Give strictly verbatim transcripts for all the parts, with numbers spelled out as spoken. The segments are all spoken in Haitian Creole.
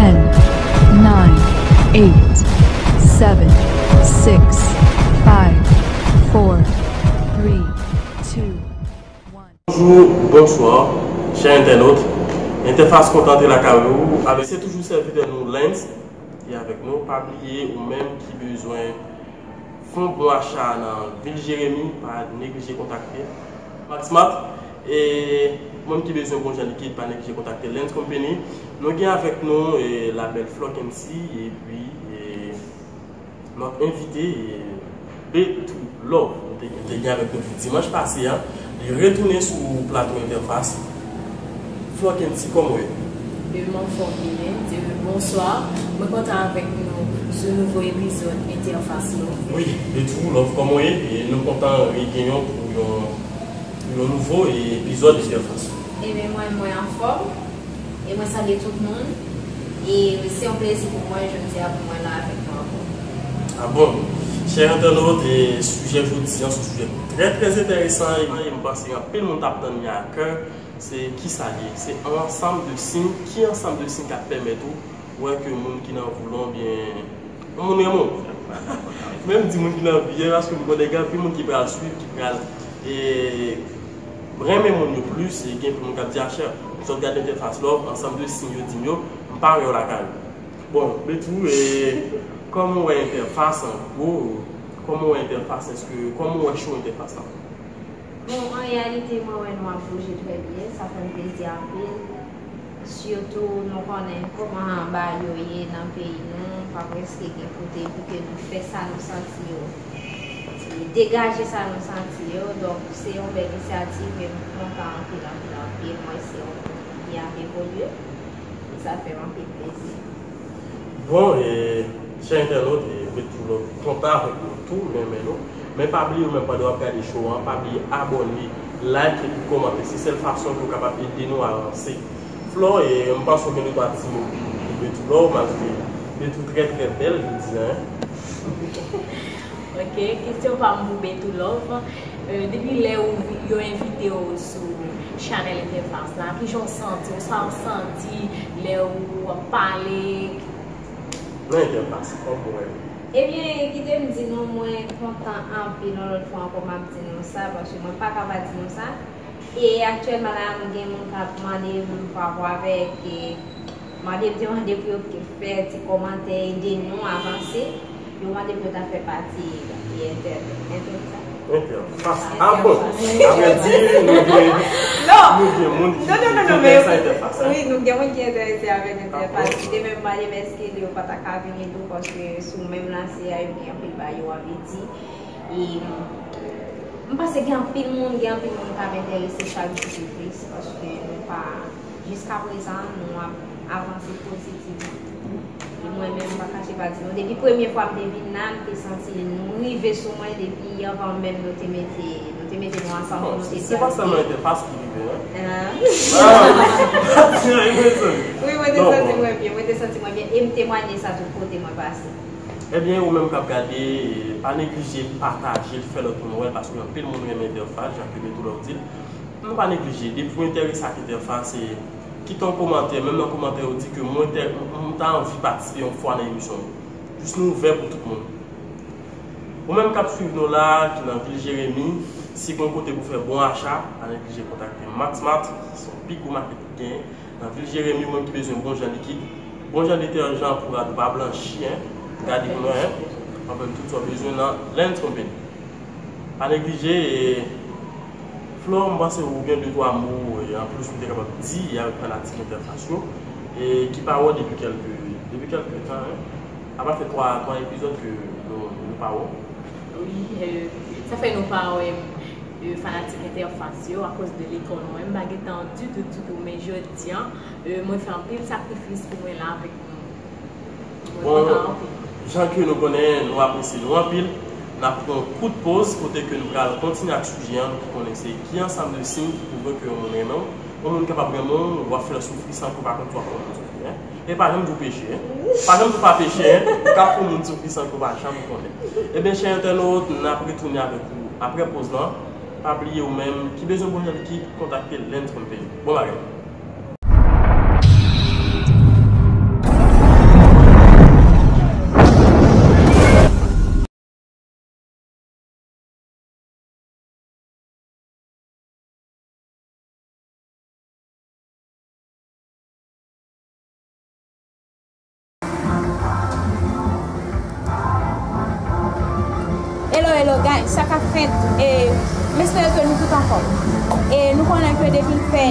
Ten, nine, eight, seven, six, five, four, three, two, one. Bonjou, bonswa, chè entènot. Entèfas kontan antre lakay ou avèk, se toujou sèvitè nou Lens ki avèk nou. Pa bliye, ou menm ki bezwen fè yon bon acha nan vil Jeremi, pa neglije kontakte Maxmart. E ou menm ki bezwen bon jan likid, pa neglije kontakte Lens Company. Nou gen avèk nou, e, la bèl Florkency, epi, e, nòt envite, e, Betou Love. Nou te, te gen avèk nou pou dimanch pase a. Li retounen sou plato Entèfas. Florkency, kòman w ye? E, m anfòm, Lens. E, bonswa. Mwen kontan avèk nou sou nouvo epizòd Entèfas Love. Wi, Betou Love, kòman w ye? E nou kontan regenyen w pou yon, pou yon nouvo, e, epizòd Entèfas. Ebyen, mwen, mwen anfòm. E mwen salye tout moun. E se yon plezi pou mwen jodi a pou mwen la avèk nou ankò. A bon? Chè entènot, e sijè jodi a se yon sijè trè, trè enteresan, e m panse anpil moun t ap tann li a kè. Se kisa l ye? Se yon ansanm de siy. Ki ansanm de siy k ap pèmèt ou wè ke moun ki nan vi w lan oubyen yon moun renmen w? Menm di moun ki nan vi a, paske m konnen gen anpil moun ki pral swiv, ki pral, e, renmen moun yo plis, e gen anpil moun k ap di, "A chè, sot gade Entèfas Love, ansanm de siy yo di m yo, m pa wè w lakay ou." Bon, Betou, e, kòman w wè Entèfas an gwo? Kòman w wè Entèfas? Èske, kòman w wè show Entèfas la? Bon, an reyalite, mwen wè nou ap bouje trè byen, sa fè m plezi anpil. Sitou, nou konnen kòman bagay yo ye nan peyi nou, pa prèske gen kote pou ke nou fè sa nou santi yo, degaje sa nou santi yo. Donk, se yon bèl inisyativ e m kontan anpil, anpil, anpil. Mwen, se yon moun ki ap evolye. Sa fè m anpil plezi. Bon, e, chè entènot, e, Betou Love kontan avèk nou tou, renmen nou. Men pa bliye, ou menm, pandan w ap gade show an, pa bliye abòne, like epi kòmante. Se sèl fason pou w kapab ede nou avanse. Flore, e, m panse w gen de twa ti mo pou Betou Love, malgre Betou trè, trè bèl jodi a, en. Ok, kesyon pa m pou Betou Love. Euh, depi lè ou, yo envite w sou chanèl Entèfas la, kijan w santi w? Sa w santi lè ou ap pale? Nan Entèfas, kòman w wè l? Ebyen, kite m di nou, mwen kontan anpil, yon lòt fwa ankò, m ap di nou sa, paske mwen pa ka pa di nou sa. E aktyèlman la, m gen moun k ap mande m parapò avèk, e, mande m te mande pou yo fè ti kòmantè, ede nou avanse. Yo mande m pou yo ta fè pati, e, entè, entè sa? Entèfas. A bon? Apre di, nou gen, non, nou gen moun ki, non, non, non, non, ki enterese ak Entèfas, hein? Wi, nou gen moun ki enterese avèk Entèfas. Li te menm mande m èske yo pa ta ka vini tou, paske sou menm lanse a, yo gen anpil bagay yo anvi di. E, m panse gen anpil moun, gen anpil moun k ap enterese chak jou pi plis, paske nou pa, jiskaprezan, nou ap avanse pozitivman. E mwen menm, m pa kache pa di nou, depi premye fwa m te vin la, m te santi nou rive sou mwen depi anvan menm nou te mete, nou te mete nou ansanm pou nou te... Bon, se, se pa sèlman Entèfas ki rive, hein? Ah. Ah, wi, mwen te santi mwen byen, mwen te santi mwen byen, e m temwanye sa tout kote mwen pase. Ebyen, ou menm k ap gade, pa neglije pataje l, fè lòt moun wè l, paske anpil moun renmen Entèfas, jan ke Betou Love di l. Nou pa neglije, depi w enterese ak Entèfas, e kite yon kòmantè, menm nan kòmantè yo di ke mwen entè-, m, m ta anvi patisipe yon fwa nan emisyon yo. Jis nou ouvè pou tout moun. Ou menm k ap swiv nou la, ki nan vil Jeremi, si gen yon kote pou fè bon acha, pa neglije kontakte Maxmart, se yon pi gwo makèt ki genyen. Nan vil Jeremi, ou menm ki bezwen bon jan likid, bon jan detèjan pou rad ou pa blanchi, hein, gade pou mwen, hein, w ap jwenn tout sa w bezwen nan Lens Company. Pa neglije, e, Flore, m panse ou gen de twa mo, e, anplis ou te kapab di avèk fanatik Entèfas yo, e, ki pa wè w depi kèlke, depi kèlke tan, hein. Apa fè twa, twa epizòd ke nou, nou pa wè w. Wi, e, sa fè nou pa wè, e, fanatik Entèfas yo akoz de lekòl mwen. M pa gen tan ditou, ditou, men jodi a, e, mwen fè anpil sakrifis pou mwen la avèk nou. Mwen kontan anpil. Bon, jan ke nou konnen, nou apresye nou anpil. N ap pran yon kout poz, kote ke nou pral kontinye ak sijè an, nou ki konnen se ki ansanm de siy ki pwouve ke yon moun renmen w. Yon moun kapab renmen w, w ap fè l soufri san ke w pa konn si w ap fè yon moun soufri, hein. E pa janm di w peche, hein. Pa janm di w pa peche, hein. Ou ka fè yon moun soufri san ke w pa janm konnen. Ebyen, chè entènot, n ap retounen avèk ou apre poz lan. Pa bliye ou menm ki bezwen bon jan likid, kontakte Lens Company. Bon bagay. Guys, sa k ap fèt, e, m espere ke nou tout anfòm. E nou konnen ke depi l fè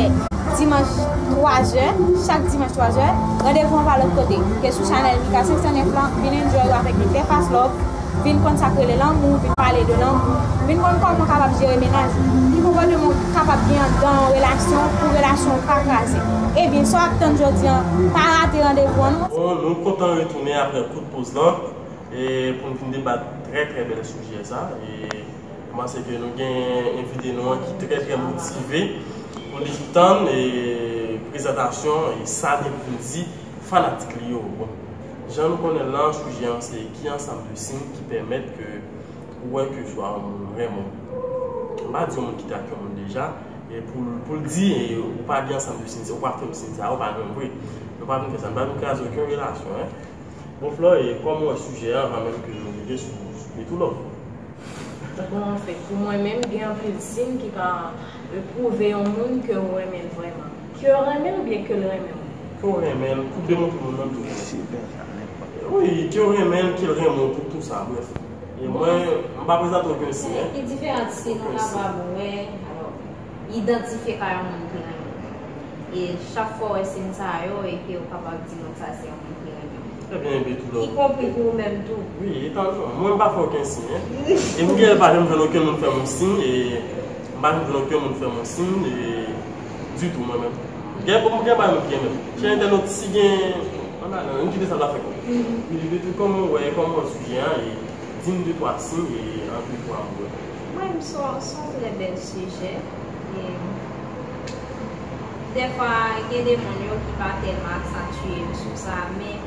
dimanch twa zè, chak dimanch twa zè, randevou an pa lòt kote ke sou chanèl Mika senk san nèf lan, vin enjoy avèk Mister Fast Love, vin konn sa k rele lanmou, vin pale de lanmou, vin konn kòman w kapab jere mennaj ou, ki konpòteman w kapab gen anndan yon relasyon pou relasyon w pa kraze. Ebyen, sa w ap tann jodi an, pa rate randevou an non. Bon, nou kontan retounen apre kout poz lan. E pou n vin debat trè, trè bèl sijè sa. E m panse ke nou gen envite nou an ki trè, trè motive pou li tann e prezantasyon e sa li vin di fanatik li yo. Bon, jan nou konnen l lan, sijè an se ki ansanm de siy ki pèmèt ke ou wè ke swa yon moun renmen w. M pa di yon moun ki te ak yon moun deja, e pou l, pou l di e ou pa gen ansanm de siy, ou pa fè m siy sa, ou pa renmen m vre. Nou pa vin fè sa, nou pa vin kraze okenn relasyon, en. Bon, Flò, e kòman w wè sijè a anvan menm ke nou rive sou, sou Betou Love? Bon, anfèt, pou mwen menm, gen anpil siy ki ka, e, pwouve yon moun ke w renmen l vrèman. Ke w renmen l oubyen ke l renmen w? Ke w renmen l, pou demontre moun nan ke w renmen l. Wi, ke w renmen l, ke l renmen w, tout, tout sa, brèf. E mwen, m pa prezante okenn siy, en. Gen diferan siy nou kapab wè. Alò, idantifye ka yon moun ki renmen w. E chak fwa w wè siy sa yo, e ke w kapab di moun sa se yon moun ki renmen w. Trè byen, Betou Love. Ikonpri pou ou menm tou. Wi, e tann non. Mwen, m pa fè okenn siy, en. E m gen pa janm jwenn okenn moun fè m yon siy, e m pa janm jwenn okenn moun fè m yon siy, e ditou, mwen menm. Gen, bon, gen pa yon ki renmen m. Chè entènot, si gen, ann ale, ann kite sa la fè kòb. Wi, Betou, kòman w wè, kòman w wè sijè a, e di m de twa siy, e an de twa mo. Mwen, m se yon, se yon trè bèl sijè. E dèfwa, gen de moun yo ki pa tèlman aksantye yo sou sa, men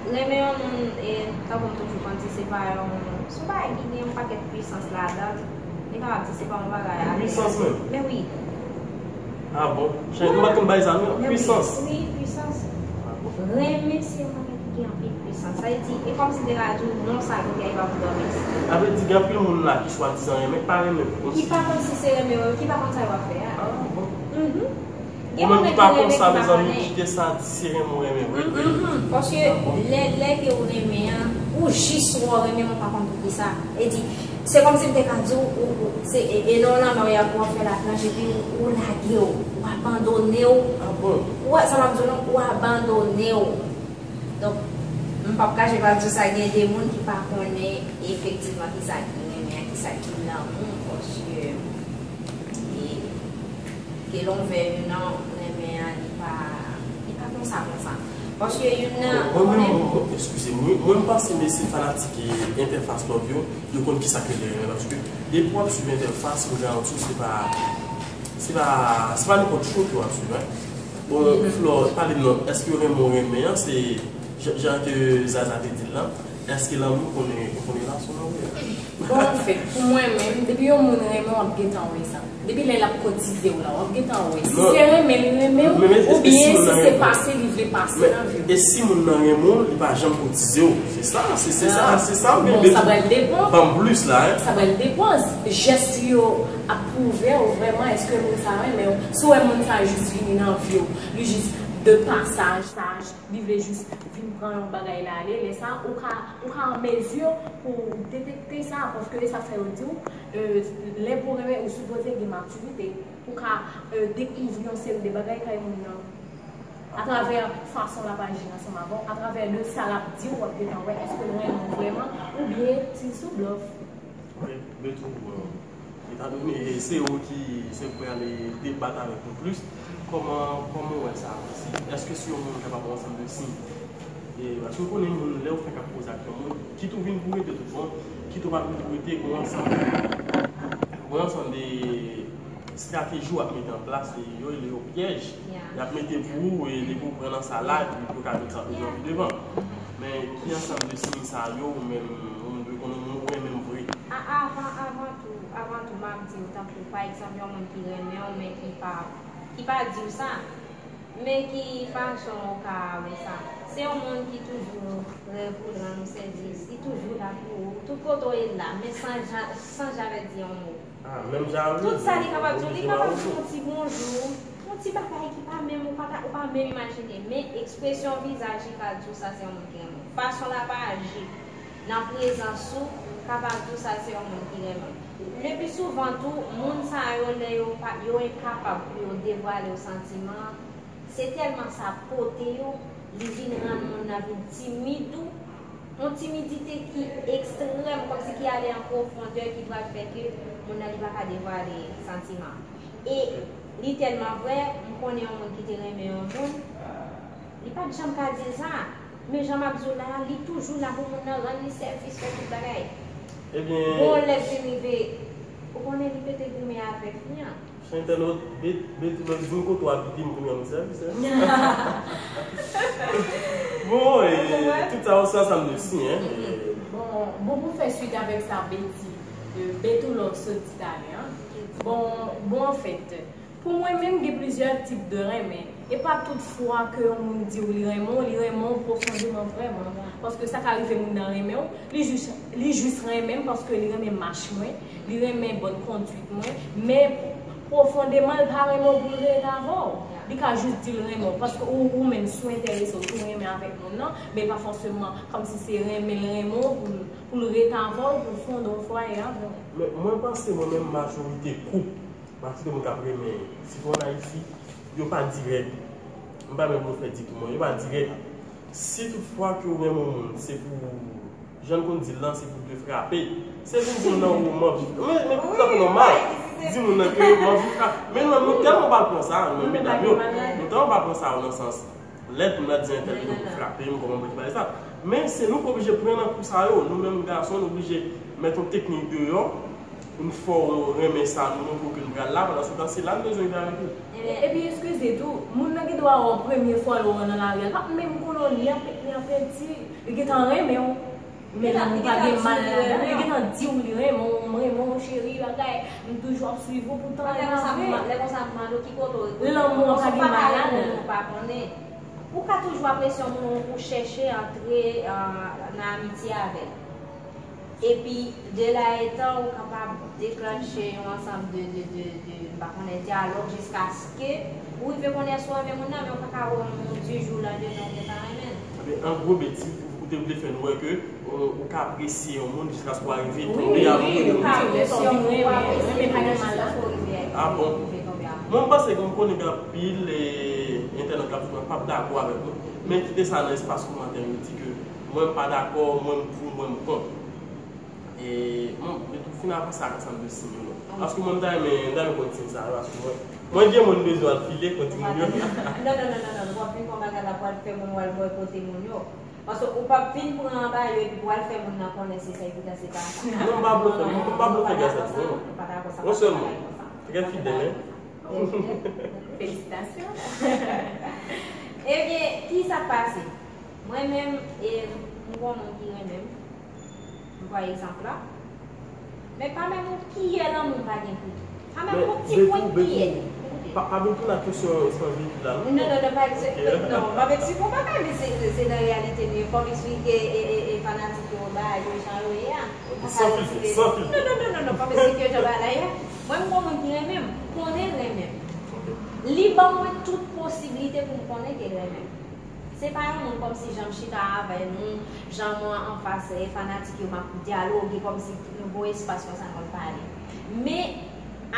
renmen yon moun, e, tankou m toujou konn di, se pa yon, se yon bagay ki gen yon pakèt pwisans ladan l. Li kapab di se pa yon bagay a. Pwisans menm? Men wi. Ah bon? Chè, nou pa konn bay sa, non? Men wi, pwisans. Wi, pwisans. Ah bon? Renmen se yon bagay ki gen anpil pwisans. Sa vle di, e kòmsi m te ka di w, non sa ki fè li pa pou dòmi. Sa vle di, gen anpil moun la ki swadizan renmen, ki pa renmen. Ki pa konn si se renmen yo, ki pa konn sa yo ap fè a. Ah bon? Mhm. Ou menm ki pa konn sa, mezanmi, kite sa, di se renmen ou renmen vre, vre. Mhm. Paske lè, lè ke ou renmen an, ou jis wè w renmen, men ou pa konn poukisa. E di, se kòmsi m te ka di w, ou, ou, se, e, e lè w nan lanmè w, y ap, w ap fè laplanch, epi ou, ou lage w, ou abandone w. Ah bon? Ou wè sa m ap di w non, ou abandone w. Donk, m p ap kache pa di w sa, gen de moun ki pa konnen efektivman kisa ki renmen an, kisa ki lanmou, paske, e, ke lè w vè youn nan renmen an, li pa, li pa konsa, konsa. Paske youn nan, mwen menm, mwen, eskize m, mwen, mwen m panse mesye fanatik Interface Love yo, yo konn kisa k rele renmen, paske depi w ap swiv Interface, m garanti w se pa, se pa, se pa nenpòt show ke w ap swiv, en. Bon, Flò, pale m non, èske yo renmen w renmen an, se jan, jan ke Zaza te di l lan, èske lanmou konnen, konnen relasyon nan vre? Bon, anfèt, pou mwen menm, depi yon moun renmen w, w ap gentan wè sa. Depi lè l ap kotize w la, w ap gentan wè si se renmen li renmen w, oubyen si se pase li vle pase nan vi w. E si moun nan renmen w, li pa janm kotize w. Se sa, se, se sa, se sa m vle di. Bon, sa pral depan. Ban m plis la, en. Sa pral depan. Jès li yo ap pwouve w vrèman èske moun sa renmen w. Si w wè moun sa jis vini nan vi w, li jis de pasaj, li vle jis vin pran yon bagay la ale, lè sa, ou ka, ou ka an mezi pou w detekte sa, paske e sa k fè yo di w, e, lè pou renmen, ou sipoze gen matirite, pou w ka, e, dekouvri yon seri de bagay kay moun nan, atravè fason l ap aji ansanm avè w, atravè de sa l ap di w, w ap gentan wè èske l renmen w vrèman, oubyen si l sou blòf. Wi, Betou, e, etandone se ou ki se pou prale debat avèk nou plis, kòman, kòman w wè sa? Si, èske si yon moun kapab wè ansanm de siy? E, paske w konnen moun, lè w fenk ap koze ak yon moun, kit ou vin pou rete tout bon, kit ou pa vin pou rete, gon ansanm, gon ansanm de estrateji w ap mete an plas, e yo rele yo pyèj. Y ap mete pou ou, e depi w pran nan sa la, epi pou w ka vin sa toujou anvi devan. Men ki ansanm de siy sa yo, ou menm, ou menm dwe konnen moun ou renmen vre? A, avan, avan tou, avan tou, m ap di w, tankou, pa egzanp, yon moun ki renmen w, men ki pa, ki pa di w sa, men ki fason ou ka wè sa? Se yon moun ki toujou prè pou rann ou sèvis, li toujou la pou ou, tout kote w ye l la, men san ja-, san jamè di yon mo. Ah, menm jan wi. Tout sa li kapab di w, li kapab di w yon ti bonjou, yon ti bagay ki pa menm, ou pa ka, ou pa menm imajine. Men ekspresyon vizaj li ka di w sa se yon moun ki renmen w. Fason l ap aji, nan prezans ou, kapab di w sa se yon moun ki renmen w. Lepi souvan tou, moun sa yo, lè yo pa, yo enkapab pou yo devwale w santiman, se tèlman sa pote yo, li vin rann moun nan vin timid ou, yon timidite ki ekstrèm, kòmsi ki ale an pwofondè, ki pral fè ke moun nan li pa ka devwale santiman. E li tèlman vrè, m konnen yon moun ki te renmen yon moun, li pa t janm ka di l sa. Men jan m ap di w la, li toujou la pou moun nan, rann li sèvis, fè tout bagay. Ebyen, bon, lè vin rive, ou konnen li pete goumen avèk li an. Chantè lòt, Betty lòt, di m kote w abite, m konnen yon sèvis, hein? Bon, e, tout sa, se ansanm de siy, hein? Bon, bon, pou fè swit avèk sa Betty, euh, Betty lòt sot di talè, hein? Bon, bon, anfèt, pou mwen menm, gen plizyè tip de renmen. E pa tout fwa ke yon moun di w li renmen w, li renmen w pwofondeman vrèman. Paske sa ka rive moun nan renmen w, li jis, li jis renmen m paske li renmen mach mwen, li renmen bòn kondwit mwen, men pwofondeman, li pa renmen w pou l ret avè w. Li ka jis di l renmen w paske ou, ou menm si w enterese w, si w renmen avèk moun nan, men pa fòseman kòmsi se renmen l renmen w pou l, pou l ret avè w, pou l fonde yon fwaye avè w. Men mwen panse mwen menm majorite koup, majorite moun k ap renmen, sitou ann Ayiti, yo pa dirèk. M pa menm pou fè ditou mwen, yo pa dirèk. Si tout fwa ke ou renmen yon moun, se pou, jan n konn di l lan, se pou te frape. Se vin di moun nan ou m anvi, men, men tout afè nòmal. Di moun nan ke m anvi frape. Men non, nou tèlman pa pran sa, nou menm medam yo, nou tèlman pa pran sa yo nan sans lèd, pou n ta di entèl ki te pou frape m, kòman mwen ki pale sa. Men se nou k oblije pran nan kou sa yo. Nou menm gason, nou oblije mèt yon teknik deyò pou n fè w renmen sa nou montre w ke n pral la, pandan se tan se la n bezwen rive avèk li. Epi eskize tou, moun nan gen dwa wè w premye fwa l wè w nan lari a, l p ap menm konnen w, li ap, li ap pèdi, li gentan renmen w. Men lanmou pa gen mal ladan, li gentan di w li renmen w, m renmen w cheri, bagay, m toujou ap swiv ou, poutan l pa vre. Lè konsa m mande w ki kote w, lanmou an pa gen mal ladan. Ou pa konnen. Ou ka toujou apresye yon moun ou chèche antre, euh, nan amitye avè l. Epi, de la etan, ou kapab deklanche yon ansanm de, de, de, de, m pa konnen, dyalòg jiskaske ou rive konnen èske w renmen moun nan, men ou pa ka wè yon moun di jou landemen ou gentan renmen l. Ebyen, an gwo, Betty, ou, ou te vle fè n wè ke, euh, ou ka apresye yon moun jiskaske w arive tonbe amoure de moun sa. Wi, wi, ou ka apresye yon moun, ou apresye moun nan jiskaske w rive, rive tonbe amoure. Ah bon? Mwen, m panse ke m konnen gen anpil, eh, entènot k ap sot la, p ap dakò avèk mwen, men kite sa nan espas kòmantè, yo di ke mwen m pa dakò, mwen m pou, mwen m kont. E, bon, men tou fin avanse ak ansanm de siy yo, non. Paske mwen, m ta renmen, m ta renmen konn siy sa yo, paske mwen, mwen gen moun bezwen al file, konn ti moun yo. Non, non, non, non, non, non, w ap vin pran bagay la pou al fè moun, w al bòykote moun yo. Paske ou p ap vin pran anba yo epi pou al fè moun nan konnen se sa, epi se pa sa. Non, m pa blofè, m pa blofè gason, non. Yon sèl mo. Trè fidèl, hein? Felisitasyon. Ebyen, ki sa k pase? Mwen menm, e, m gon moun ki renmen m. M pran egzanp la. Men pa menm yon kiyè lanmou m pa gen pou li. Pa menm yon ti pwen kiyè. Pa, pa vin tounen ak kesyon espas veyikil la, non? Non, non, non, pa egzanp, non, m ap eksplike yon bagay, men se, se nan reyalite nou ye. Fò m eksplike, e, e, e, fanatik yo, bagay yo, jan yo ye a. Ok, san filtre, san filtre. Non, non, non, non, non, pa m eksplike yo jan bagay la ye a. Mwen, m gon moun ki renmen m, konnen l renmen m. Li ban mwen tout posiblite pou m konnen ke l renmen m. Se pa yon moun kòmsi jan m chita avè nou, jan mwen anfas, eh, fanatik yo, m ap dyaloge, kòmsi nou gon espas konsa nou konn pale. Men,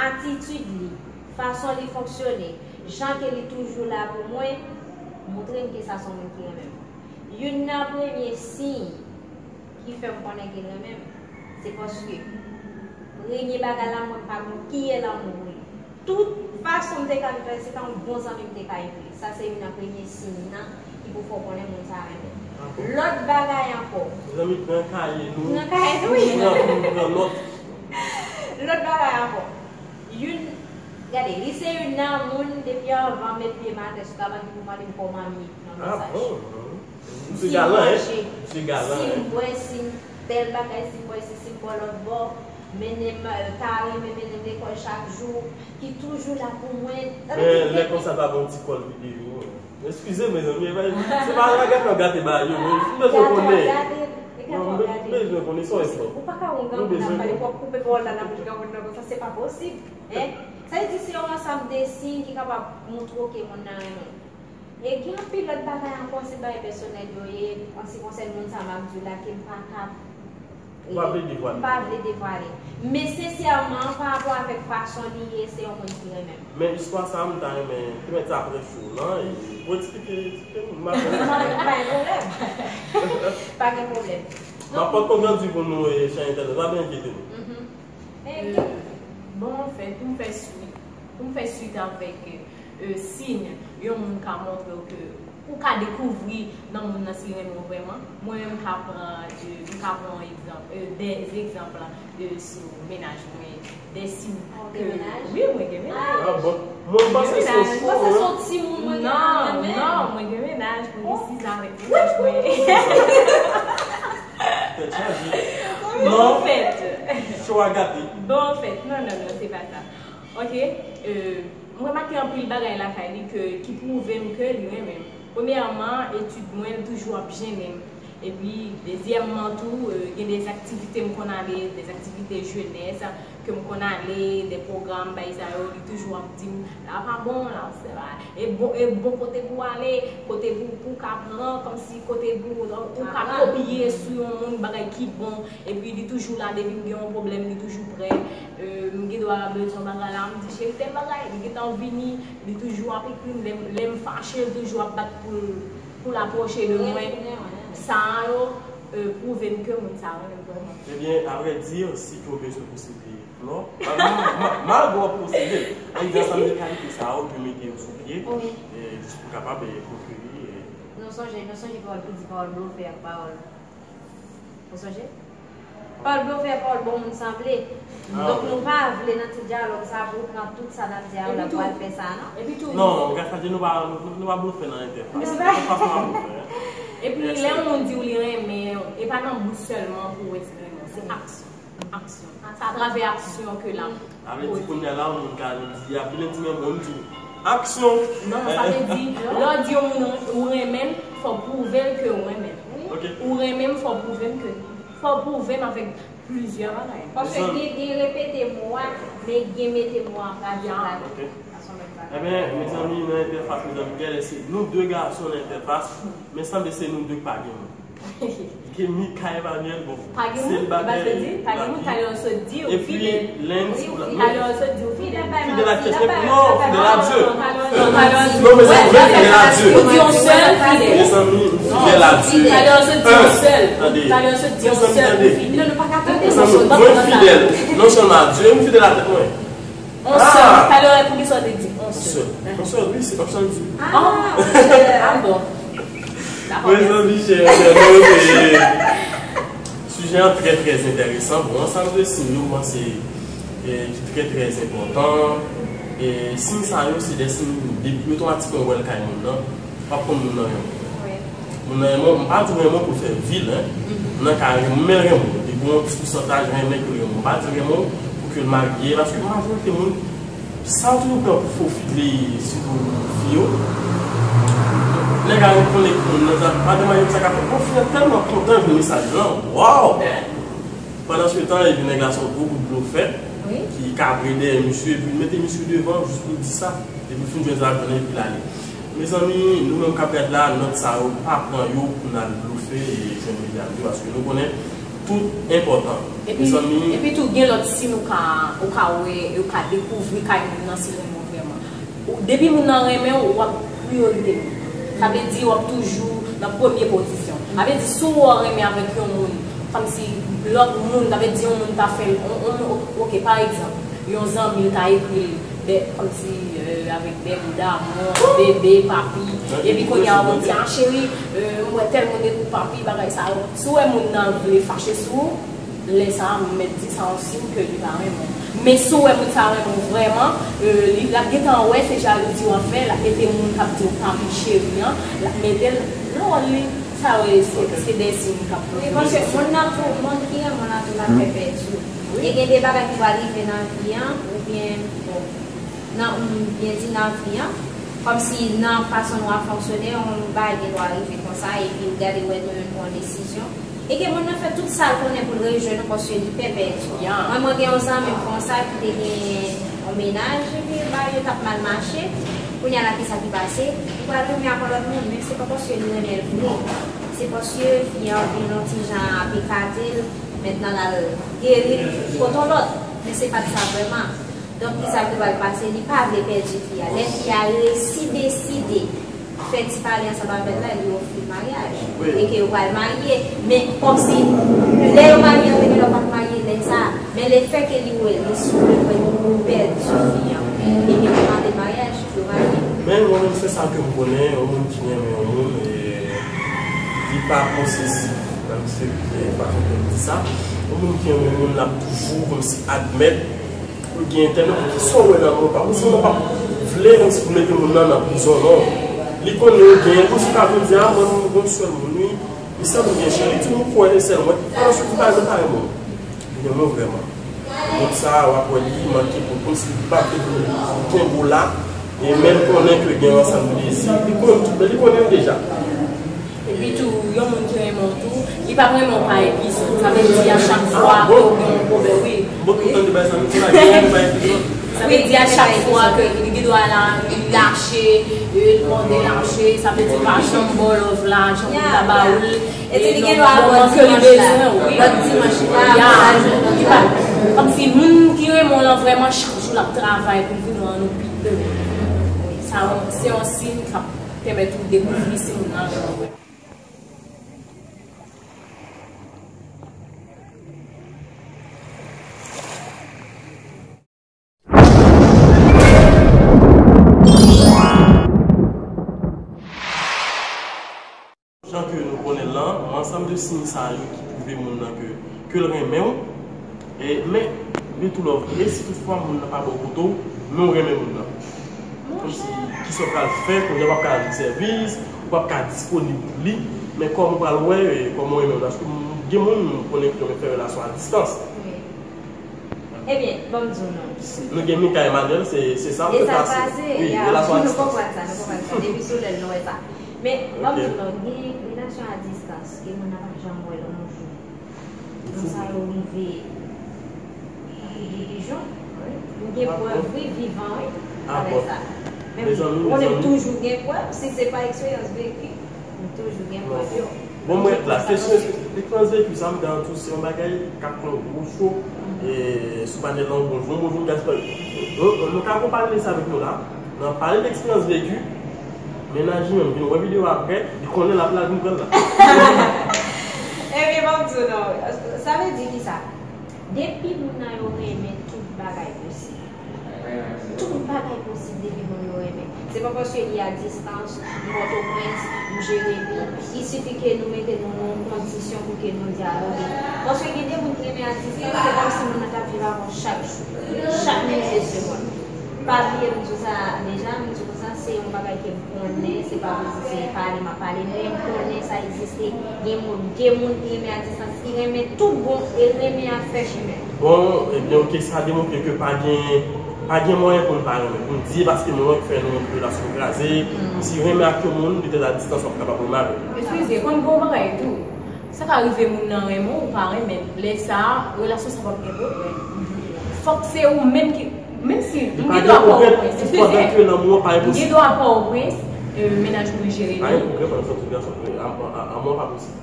atitid li, fason li fonksyone, jan ke li toujou la pou mwen, montre m ke sa se yon moun ki renmen m. Youn nan premye siy ki fè m konnen ke l renmen m, se paske premye bagay la, mwen pa gon kiyè lanmou pou li. Tout fason m te ka viv, se pa yon bon zanmi m te ka ye pou li. Sa se youn nan premye siy nan ki pou fè w konnen moun sa renmen w. Ah bon? Lòt bagay ankò. Mezanmi, pran kaye nou. Pran kaye nou, wi. Pran, pran nòt. Lòt bagay ankò. Youn, gade, li se youn nan moun depi anvan m met pye m atè sou kabann ki pou mande m kòman m ye nan mesaj. Ah bon? Misye galan, hein? Misye galan, hein? Si m bwè, si m tèl bagay, si m bwè isi, si m bwè lòt bò, mennen m, euh, kare, men mennen m lekòl chak jou, ki toujou la pou mwen. Men lè konsa, pa bon ti kòl videyo. Eskize m, mezanmi, se pa, se pa gate w ap gate bagay yo, men m bezwen konnen. Non, m bezwen konnen, se yon efò. Ou pa ka wè yon granmoun ap pale, w ap koupe pawòl la nan bouch granmoun nan konsa, se pa posib. Hein? Sa vle di se yon ansanm de siy ki kapab montre w ke moun nan renmen w. E gen anpil lòt bagay ankò, se bagay pèsonèl yo ye, an se konsène moun sa m ap di w la, ke m pa ka Ou pa vle devwale. M pa vle devwale. Men sensèman, pa rapò avèk fason li ye, se yon moun ki renmen m. Men istwa sa a, m ta renmen, te mèt sa prèske w lan, e pou eksplike, eksplike m, m ap Pa gen pwoblèm. Pa gen pwoblèm. M ap pote kont randi pou nou, e, chè entènot, pa byen enkyete nou. Mhm. E, bon, anfèt, pou m fè swit, pou m fè swit avèk, e, siy yon moun ka montre w ke ou ka dekouvri nan moun nan si l renmen w vrèman. Mwen menm, m ka pran, e, m ka pran yon egzanp, e, de egzanp, e, sou mennaj mwen, de siy ke, wi, mwen gen mennaj. Ah, bon. Mwen panse se yon timoun, mwen gen mennaj. Non, non, mwen gen mennaj, mwen gen siy avèk mennaj mwen. Tèt chaje. Bon, anfèt. Show a gate. Bon, anfèt, non, non, non, se pa sa. Ok, e, m remake anpil bagay lakay li ke, ki pwouve m ke li renmen m. Premyèman, etid mwen, l toujou ap jennen m. Epi, dezyèmman tou, e, gen de aktivite m konn ale, de aktivite jenès ke m konn ale, de pwogram, bagay sa yo, li toujou ap di m, la pa bon, la, se pa, e bon, e bon kote pou w ale, kote pou, pou w ka pran, kòmsi kote pou, ou ka kopye sou yon moun, bagay ki bon, epi li toujou la, depi m gen yon pwoblèm, li toujou prè. E, m gen dwa bezwen bagay la, m di, cheri, tèl bagay, li gentan vini, li toujou ap ekri m, lè m, lè m fache, li toujou ap bat pou l, pou l apwoche de mwen. Sa yo, e, pwouve m ke moun sa renmen m vrèman. Ebyen, avrèdi, si ke w bezwen posede flò, ma-, ma-, ma-, malgre w ap posede l, ann di ansanm de kalite sa yo, ou dwe mete yo sou pye, e, jis pou kapab, e, pwokire, e, Nou sonje, nou sonje pawòl ki di pawòl blofè ak pawòl. Ou sonje? Pawòl blofè, pawòl bon moun sanble. Ah, donk, wi. Nou pa vle nan ti dyalòg sa pou w pran tout sa n ap di a, w pral fè sa, non? Epi tou, non, Gaspard, nou pa, nou, nou pa blofè nan entèfas. Entèfas nou pa blofè, hein. Epi, lè yon moun di w li renmen w, e pa nan bouch sèlman pou w wè si l renmen w, se aksyon. Aksyon. Se atravè aksyon ke l ap poze. Sa vle di kounye a la, yon moun ka vin di, ap vin di, men bon, m di, aksyon! Non, sa vle di, lè w di yon moun ou renmen l, fò w pwouve l ke w renmen l. Ok. Ou renmen m, fò w pwouve m ke, fò w pwouve m avèk plizyè bagay. Paske gen, gen repete mo a, men gen mete mo a an pratik la tou. Ok. Sa se yon lòt bagay. Ebyen, mezanmi, nan entèfas, mezanmi, genlè se nou de gason nan entèfas, men sanble se nou de k pa gen moun. Ke Mika Emmanuel, bon, selibatè, pa gen moun, talè w sot di ou fidèl. Epi, lè n di, talè w sot di ou fidèl. Fidèl a kiyès? Non, fidèl a Dye. Non, mezanmi, fidèl a Dye. Ou di yon sèl fidèl. Mezanmi, m fidèl a Dye. Talè w sot di yon sèl. Tande. Talè w sot di yon sèl fidèl. Mezanmi, tande. Mezanmi, mwen fidèl non sèlman a Dye, m fidèl a tèt mwen. On sèl. Talè a, poukisa w te di on sèl? On sèl, wi, se kòmsi w di. Ah, ah, bon. Dakò, mèsi. Mezanmi, chè entènot, e, sijè an trè, trè enteresan. Bon, ansanm de siy yo, m panse, e, ki trè, trè enpòtan. E, siy sa yo, se de siy, depi otomatikman w wè l kay moun nan, w ap konn moun nan renmen w. Wi. Moun nan renmen w, m pa di w renmen w pou l fè vi l, hein. Mhm. Moun nan ka renmen renmen w. Li gen yon ti pousantaj renmen ke l renmen w. M pa di w renmen w pou ke l marye, paske majorite moun, sa yo toujou pran pou fo fi, sitou fi yo. Nèg la rekonèt moun nan, sa, madanm sa ka fè, bon, fi an tèlman kontan jwenn mesaj lan. Waw! Pandan se tan, epi nèg la se yon gwo bout blofè, wi, ki kabre dèyè misye, epi l mete misye devan jis pou l di sa, epi l fin jwenn sa l jwenn, epi l ale. Mezanmi, nou menm k ap gad la, nòt sa yo, pa pran yo pou n al blofe e jwenn medam yo, paske nou konnen tout enpòtan. Epi, mezanmi, epi tou, gen lòt siy ou ka, ou ka wè, ou ka dekouvri kay moun nan si l renmen w vrèman. Ou, depi moun nan renmen w, w ap priyorite li. Sa vle di w ap toujou nan premye pozisyon. Sa vle di si w wè w renmen avèk yon moun, kòmsi lòt moun, sa vle di yon moun ta fè l, on, on, ok, pa egzanp, yon zanmi l ta ekri l, de, kòmsi, euh, avèk de mo d'amour, bébé, papi, epi kounye a w ap di, ah, cheri, euh, m wè tèl moun ekri w papi, bagay sa yo. Si w wè moun nan vle fache sou ou, lè sa a, m mèt di sa yon siy ke li pa renmen w. Men si w wè moun sa renmen w vrèman, euh, li, l ap gentan wè se jalouzi w ap fè, l ap mete moun k ap di w papi cheri an, l ap mete l nan wòl li. Sa yo se, se de siy k ap montre. Wi, paske moun nan pou, moun ki renmen w la tou l ap fè pèdi w. Wi. E gen de bagay ki pral rive nan vi an, oubyen, bon, nan, m byen di nan vi an, kòmsi nan fason nou ap fonksyone, yon bagay gen dwa rive konsa, epi w gade w wè nou youn pran yon desizyon. E ke moun nan fè tout sa l konnen pou l rejwenn ou, paske li pè pèdi w. Ya. Mwen, mwen gen yon zanmi m konsa ki te gen yon mennaj, epi bagay yo t ap mal mache. Kounye a la, kisa ki pase? Li pral tounen ak yon lòt moun, men se pa paske li renmen l vre. Se paske fi an vin yon ti jan ap ekate l. Mentnan l al geri kote yon lòt. Men se pa t sa vrèman. Donk, kisa ki pral pase? Li pa vle pèdi fi a. Lè fi a resi deside fè ti pale ansanm avè l la, li ofri l maryaj. Wi. E ke yo pral marye. Men kòmsi, lè yo marye, antre gen lè yo pa t marye, lè sa. Men lefètke li wè, li sou le pwen pou pèdi fi an. E ke yo mande maryaj, yo marye. Men mwen menm, se sa ke m konnen, yon moun ki renmen yon moun, e, li pa posesif. Menm se, e, fason ke m di sa. Yon moun ki renmen moun, l ap toujou kòmsi admèt ou gen entènòt, kisa w wè nan moun pa. Ou sèlman pa vle kòmsi pou mete moun nan nan prizon, non. Li konnen ou gen, kòmsi ta vle di, a, mwen, mwen, mwen sèl moun, wi. Li sèl ou gen cheri, li di, mwen kwè, e sèl mwen. Alòske li pa, li pa renmen w. Li renmen w vrèman. Moun sa a, w ap wè li manke pou kòmsi li pa vle pou kenbe w la. E men l konnen ke gen yon ansanm de dezi. Li konnen tout, men li konnen l deja. Epi tou, yon moun ki renmen w tou, li p ap renmen w pa epi sa. Sa vle di a chak fwa ke w gen yon pwoblèm, wi. Bon, tout tan de bay sa, nou ti la gen yon bay epi sa. Sa vle di a chak fwa ke li gen dwa la, li lache, e, l mande lache, sa vle di pa janm ba w love la, jan pou ta ba w l. E di li gen dwa nan moman ke li bezwen w, wi. Lòt dimanch la, ya, li pa, kòmsi moun ki renmen w lan vrèman chak jou l ap travay pou l vin wè w pi ere. Sa, se yon siy k ap pèmèt ou dekouvri si moun nan renmen w vrèman. Jan ke nou konnen l lan, ansanm de siy sa yo ki pwouve moun nan ke, ke l renmen w. E, men, men tou lòv, e si toutfwa moun nan pa bò kote w, men w renmen moun nan? Kòmsi, kisa w pral fè, kounye a w p ap ka rann li sèvis, ou p ap ka disponib pou li, men kòman w pral wè, e, kòman w renmen moun nan? Paske m, gen moun m konnen ki renmen fè relasyon a distans. Ebyen, ban m di w non. Nou gen Mika Emmanuel, se, se sa, e sa pase, wi, ya, relasyon a distans. Nou konprann sa, nou konprann sa. Depi sou lèl nou wè sa. Men, ban m di w non, gen relasyon a distans, ke moun nan pa janm wè l yon jou. Moun sa yo rive, rive pijon. Nou gen prèv, wi, vivan, wi, avèk sa. Men ou konnen m toujou gen prèv, si se pa eksperyans veki, m toujou gen prèv yo. Bon, mwen la, kesyon eksperyans veki sa, m ka antou se yon bagay k ap pran gwo cho, e, sou panèl lan, bon, bon, bon, bon, nou ka konpare sa avèk nou la, nan pale de eksperyans veki, mennaj li menm vin wè videyo aprè, li konnen l ap la vin pran l la. Ebyen, ban m di w non, sa vle di kisa? Depi moun nan yo renmen, tout bagay posib. Tout bagay posib depi moun yo renmen. Se pa paske li a distans, li Pòtoprens, m jere li. Il sifi ke nou mete nou nan yon kondisyon pou ke nou dyaloge. Paske gen de moun ki renmen a distans, se kòmsi moun nan t ap viv avè w chak jou, chak minit de segonn. Pa bliye m di w sa deja, m di w sa, se yon bagay ke m konnen, se pa pou di se pale m ap pale, men m konnen sa egziste. Gen moun, gen moun ki renmen a distans, ki renmen tout bon e renmen ap fè chimen. Bon, ebyen, oke, sa demontre ke pa gen, pa gen mwayen pou n pa renmen. Pou n di, paske moun an ki fè nou relasyon kraze, si renmen ak yon moun, petèt a distans w ap kapab renmen avè l. Eskize, konn gen yon bagay tou. Sa ka rive moun nan renmen w, ou pa renmen l. Lè sa a, relasyon sa p ap gen pwoblèm. Fòk se ou menm ki, menm si m gen dwa Pòtoprens, eskize, m gen dwa Pòtoprens, e, mennaj mwen Jeremi. Pa gen pwoblèm pandan sa tout gason, a, a, a, a mwen pa posib.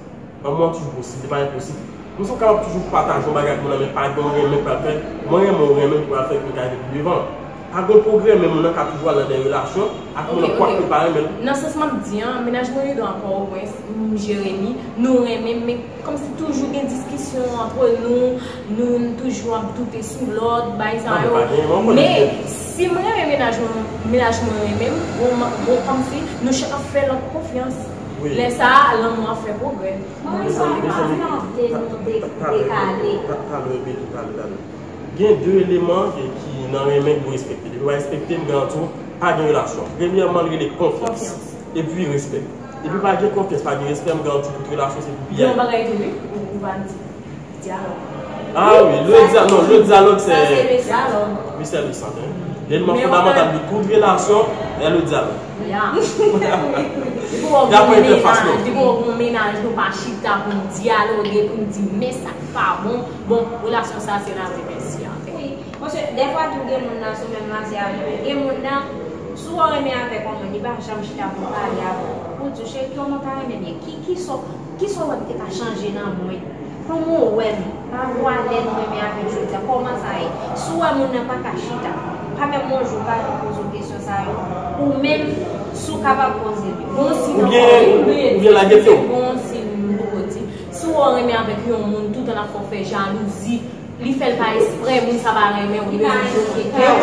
Ban mwen toujou posib, li pa enposib. Nou sot kapab toujou pataje yon bagay ak moun nan, men pa gen yon renmen k pral fè. Mwen renmen w renmen ki pral fè ke nou ka rive pi devan. Pa gen yon pwogrè, men moun nan ka toujou al nan de relasyon ak moun nan, kwak li pa renmen l. Nan sans m ap di an, mennaj mwen rete an Pòtoprens, m, Jeremi, nou renmen, men kòmsi toujou gen diskisyon antre nou, nou toujou ap doute sou lòt, bagay sa yo. Men si m renmen mennaj mwen, mennaj mwen renmen m, bon, bon, kòmsi nou chak ap fè lòt konfyans. Lè sa a, lanmou ap fè pwogrè. Mwen menm sa m pa vle nou de-, dekale. Talè, talè, talè. Gen de eleman ki, ki nan renmen ki dwe respekte. Depi w pa respekte, m garanti w, pa gen relasyon. Premyèman, l rele konfyans. Epi respè. Depi pa gen konfyans, pa gen respè, m garanti w, tout relasyon se pou piyay. Gen yon bagay tou, wi, ou, ou pa di. Dyalòg. Ah wi, le dia-, non, le dialogue, c'est, c'est le centre, hein. L'élément fondamental de toute relation est le dialogue. Ya. Depi w gen yon mennaj, depi w gen yon mennaj, nou pa chita pou n dyaloge, pou n di men sa k pa bon. Bon, relasyon sa se la remèsye. Wi, paske dèfwa tou gen moun nan sou menm lasyè avè w. Gen moun nan, si w renmen avèk yon moun, li pa janm chita pou l pale avè w. Pou l di w, cheri, kòman w ta renmen m ye? Ki, ki sa w, ki sa w wè m te ka chanje nan mwen? Kòman w wè m? Pa vwale m renmen avèk jodi a. Kòman sa ye? Si w wè moun nan pa ka chita, pa menm yon jou w pa janm poze w kesyon sa yo, ou menm, si w kapab poze l yo. Gon siy nan kò w, oubyen lage pye w. Gon siy m poko di. Si w wè w renmen avèk yon moun, toutan l ap fè w fè jalouzi, li fè l pa eksprè, moun sa pa renmen w, li bezwen jwe kè w.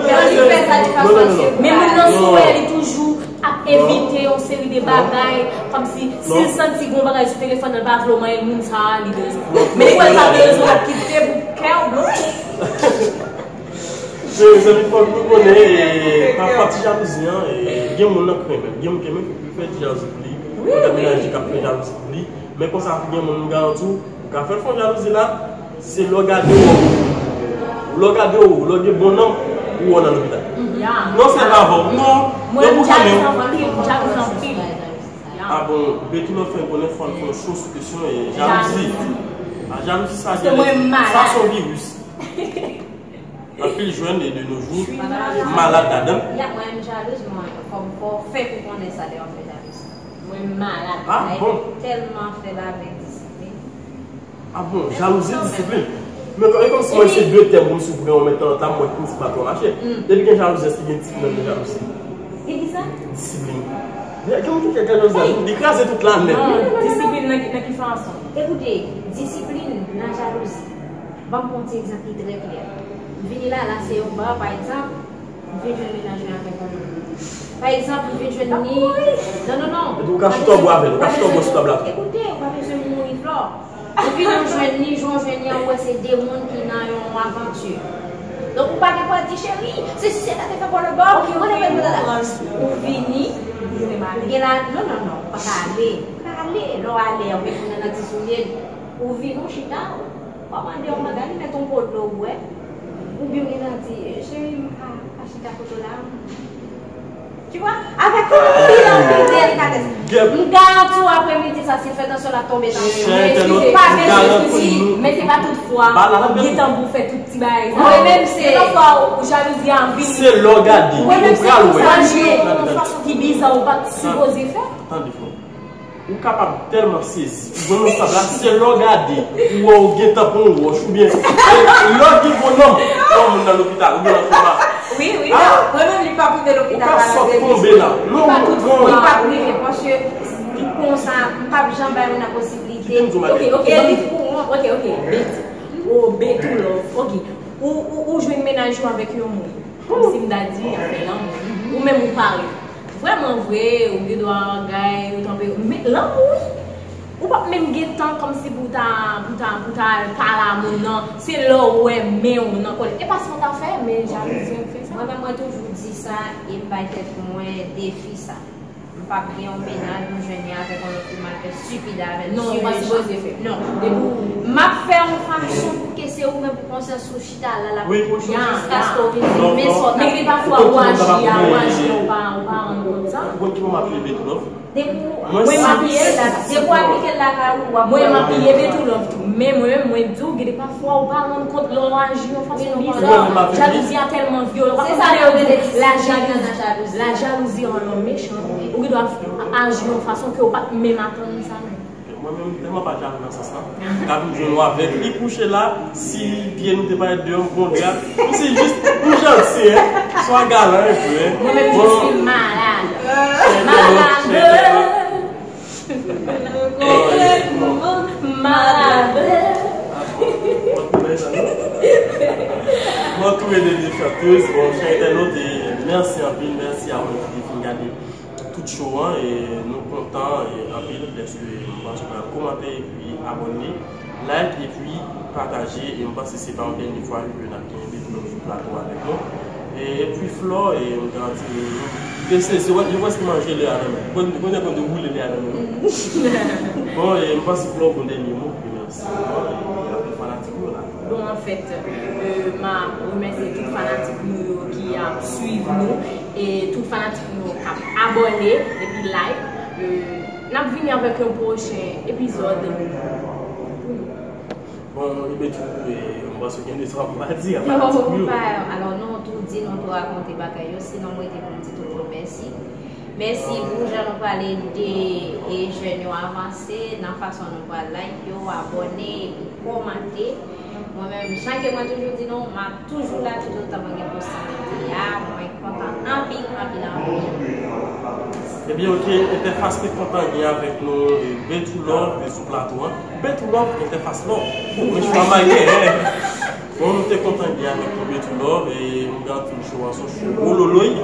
Lè li fè sa de fason serye. Men moun nan, si w wè li toujou ap evite yon seri de bagay, kòmsi si l santi gon bagay sou telefòn nan, l pa vle w manyen l, moun sa a, li bezwen. Men li wè l pa bezwen, l ap kite pou kè w blose. Mezanmi, fòk nou konnen, e, pa pati jalouzi an, e, gen moun nan k renmen l, gen moun k renmen l, li fè ti jalouzi pou li, gen menaj li k ap fè jalouzi pou li, men konsa gen moun m garanti w, ou ka fè l fè jalouzi la, se lè w gade w, lè w gade w, lè w gen bon nanm, ou wè w nan lopital. Non, se pa bon. Non, mwen, m jalouzi anpil, m jalouzi anpil. Ah bon, Betty Love fè konnen fò n fè yon show sou kesyon e jalouzi. A jalouzi sa gen, sa se yon viris. Anpil jèn e de nos jours malad ladan l. Ya, mwen menm jalouz, mwen, fò m fè w fè pou konnen sa lè w fè jalouz. Mwen malad. Ah bon? Tèlman fè l avèk disiplin. Ah bon, jalouzi, disiplin. Men kòm, e kòmsi mwen se de tèm pou m sou pran yon men tan, tan mwen ki m se pa twò mache. Depi gen jalouzi, èske gen disiplin nan jalouzi? Gen ki sa? Disiplin. Gen moun ki gen jalouzi, li kraze tout la nèt. Non, disiplin nan ki, nan ki fason? Ekoute, disiplin nan jalouzi. Ban m pran yon ti egzanp ki trè klè. M vini la, la se yon ba, pa egzanp, m vin jwenn menaj mwen avèk yon nèg. Pa egzanp, m vin jwenn ni, non, non, non. Epi ou ka chita w bò avè l, ou ka chita w bò sou tab la tou. Ekoute, ou pa bezwen mouri, Flò. Ou vin jwenn ni, jan w jwenn ni an, ou wè se de moun ki nan yon avanti. Donk, ou pa gen pou al di, cheri, se si se ta te fè pou lòt bò, ou vini, ou gen la, non, non, non, pa ka ale. Pa ka ale, lè w ale, ou gen moun nan ti soulye, ou vini, ou chita, ou pa mande yon bagay, li met yon po dlo, ou bwè. Oubyen ou gen nan di, cheri, m ka, ka chita kote w la? Tu vois, avèk anpil, anpil delikatès. M garanti w, aprè midi sa, si l fè tansyon l ap tonbe tankou. Chè entènot, m garanti nou. Men se pa tout fwa w ap gen tan pou w fè tout ti bagay sa. Mwen menm se. Gen lòt fwa ou jalouzi a vini. Se lè w gade, ou pral wè. Mwen menm se yon fason ki biza ou pa t sipoze fè. Tande, frè. Ou kapab tèlman sezi, ou jwenn yon sab la, se lè w gade, ou wè ou gentan pran yon wòch, oubyen, e, lè w gen bon nonm, ou wè moun nan lopital, oubyen nan koma. Wi, wi. Mwen menm, li pa pou te lopital la, ou ka sot tonbe la. Non, non. Li pa pou rive, paske konsa, m p ap janm bay moun nan posiblite. Kite m di w, Magali. Ok, ok, ok, ok, Betty. O, Betty Love, ok. Ou, ou, ou jwenn menaj ou avèk yon moun. Kòmsi m ta di, afè lanmou. Ou menm ou pare. Vrèman vre, ou gen dwa gay, ou tanpe. Men lanmou, wi. Ou p ap menm gen tan kòmsi pou w ta, pou w ta, pou w ta al pale a moun nan. Se lè w wè men w nan kò l. E pa sa w ta fè, men jalouzi an fè sa. Mwen menm, mwen toujou di sa, e m bay tèt mwen defi sa. M p ap gen yon menaj, m jwenn li avèk yon lòt fi, m al fè stipid avè l. Non, ou pa sipoze fè. Non. Depi w. M ap fè yon fason pou ke se ou menm pou konsyans ou chita la, la, jiskaske w vin di men sa w t ap fè. Men gen pafwa ou aji a, ou aji a, ou pa, ou pa rann kont sa. Ou konn ki bò m apiye Betty Love? Depi w, mwen m apiye l la, depi w aplike l lakay ou, w ap wè. Mwen m apiye Betty Love tou. Men mwen, mwen di w, gen de pafwa ou pa rann kont lè w aji yon fason biza. Jalouzi a tèlman vyolan. Ou pa konn lè yo di la jalouzi, la jalouzi rend l'homme méchant. Ou gen dwa aji yon fason ke w pa t menm atann sa menm. Mwen menm, m tèlman pa jalou nan sans lan. Ka vin jwenn ou avèk li kouche la, si pye nou te parèt deyò, m pran yon dra. M se jis, m janti, en. Swa galan, en, vre. Mwen menm, je suis malade. Malade. Malade. Mwen tou ede de chantez, bon, chè entènot, e mèsi anpil, mèsi a ou ki te fin gade tout show an, e nou kontan, e anpil dèske nou panse w ap kòmante epi abòne, like epi pataje, e m panse se pa yon dènye fwa ke n ap gen Betty Love sou plato avèk nou. E, epi Flò, e m te anvi di, se, se, se, yo prèske manje lè a nan men. Konn, konn, konn woule lè a nan men. Bon, e m panse Flò pou dènye mo, e mèsi Flò, e apre fanatik yo la. Bon, anfèt, e, m ap remèsye tout fanatik nou yo ki ap swiv nou, e tout fanatik nou yo k ap abòne, epi like. E, n ap vini avèk yon pwochen epizòd. Bon, e Betty, e, m panse gen de sa pou pa di a fanatik nou yo. Alò, nou tou di, nou tou rakonte bagay yo, sinon m rete pou m di tout moun mèsi. Mèsi pou jan nou pral ede e jèn yo avanse nan fason nou pral like yo, abòne epi kòmante. Mwen menm, jan ke mwen toujou di nou, m ap toujou la toutotan mwen gen posibilite a. Mwen kontan anpil, anpil, anpil. Ebyen, ok, entèfas te kontan gen avèk nou, e, Betou Love, e, sou plato a. Betou Love, entèfas love. Mwen chwa maye, hein. Bon, nou te kontan gen avèk nou Betou Love, e, nou gen yon show an, se yon show wololoy.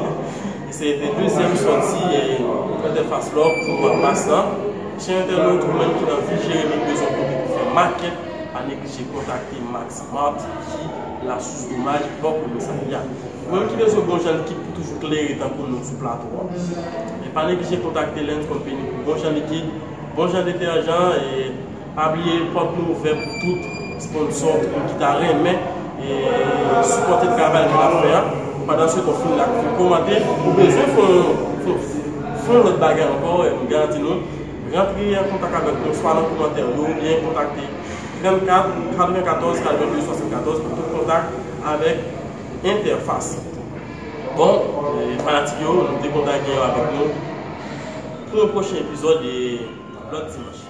E se te dezyèm sòti, e, entèfas love pou mwa mas lan. Chè entènot, ou menm ki nan vil Jeremi, bezwen kote pou fè makèt, pa neglije kontakte Max Mart, ki lasous domaj bò Komisarya. Ou menm ki bezwen bon jan likid pou toujou klere tankou nou sou plato a. E pa neglije kontakte Lens Company pou bon jan likid, bon jan detèjan, e pa bliye pòt nou ouvè pou tout sponsò, pou moun ki ta renmen, e, sipòte travay nou ap fè a. Pandan se tan w fin like, fin kòmante, ou bezwen fè yon, fè yon, fè yon lòt bagay ankò, e, m garanti nou, rantre an kontak avèk nou, swa nan kòmantè yo, oubyen kontakte trannkat, katrevenkatòz, katrevenndez, swasannkatòz pou tout kontak avèk entèfas. Bon, e, fanatik yo, nou te kontan gen yo avèk nou pou yon pwochen epizòd e lòt dimanch.